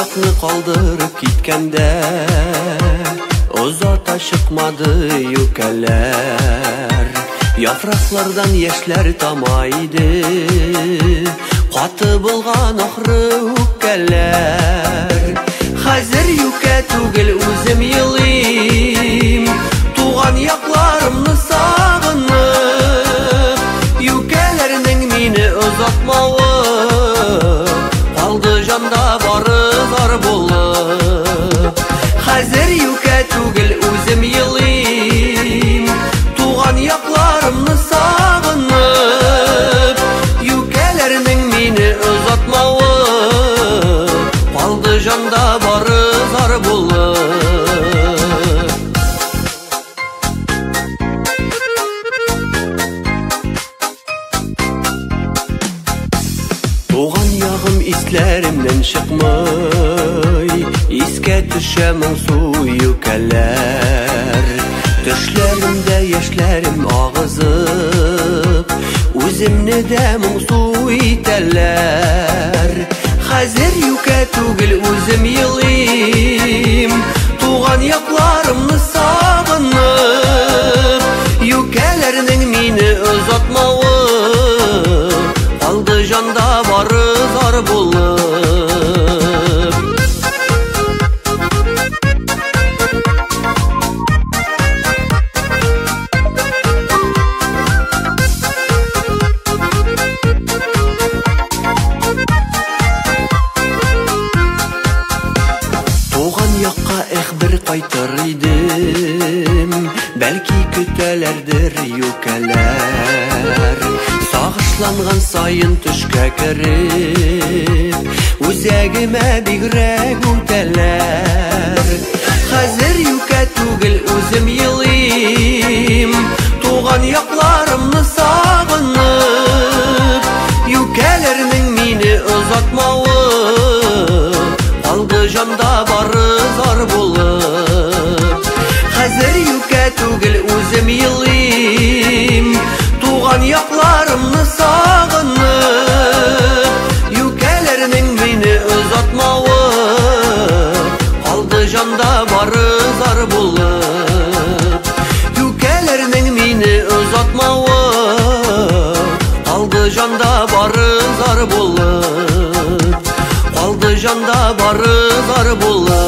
якны калдырып киткәндә озата чыкмады юкәләр. Яфраклардан яшьләр тама иде, каты булган ахры үпкәләр. Хәзер юкә түгел, үзем елыйм, туган якларымны сагынып. Юкәләрнең мине озатмавы калды җанда бары зар булып. Хәзер юкә түгел, үзем елыйм, туган якларымны сагынып. Юкәләрнең мине озатмавы калды җанда бары зар булып. Туган ягым исләремнән чыкмый, искә төшә моңсу юкәләр. Төшләремдә яшьләрем агызып, үземне дә моңсу итәләр. Хәзер юкә түгел, үзем елыйм, туган якларымны сагынып. Юкәләрнең мине озатмавы калды җанда бары зар булып. Туган якка эх бер кайтыр идем, бәлки көтәләрдер юкәләр. Сагышланган саен төшкә кереп, үзәгемә бигрәк үтәләр. Хәзер юкә түгел, үзем елыйм, туган якларымны сагынып. Юкәләрнең мине озатмавы калды җанда бары зар булып. Хәзер юкә түгел, үзем елыйм, туган якларымны сагынып. Юкәләрнең мине озатмавы калды җанда бары зар булып. Юкәләрнең мине озатмавы калды җанда бары зар булып. Калды җанда бары зар булып.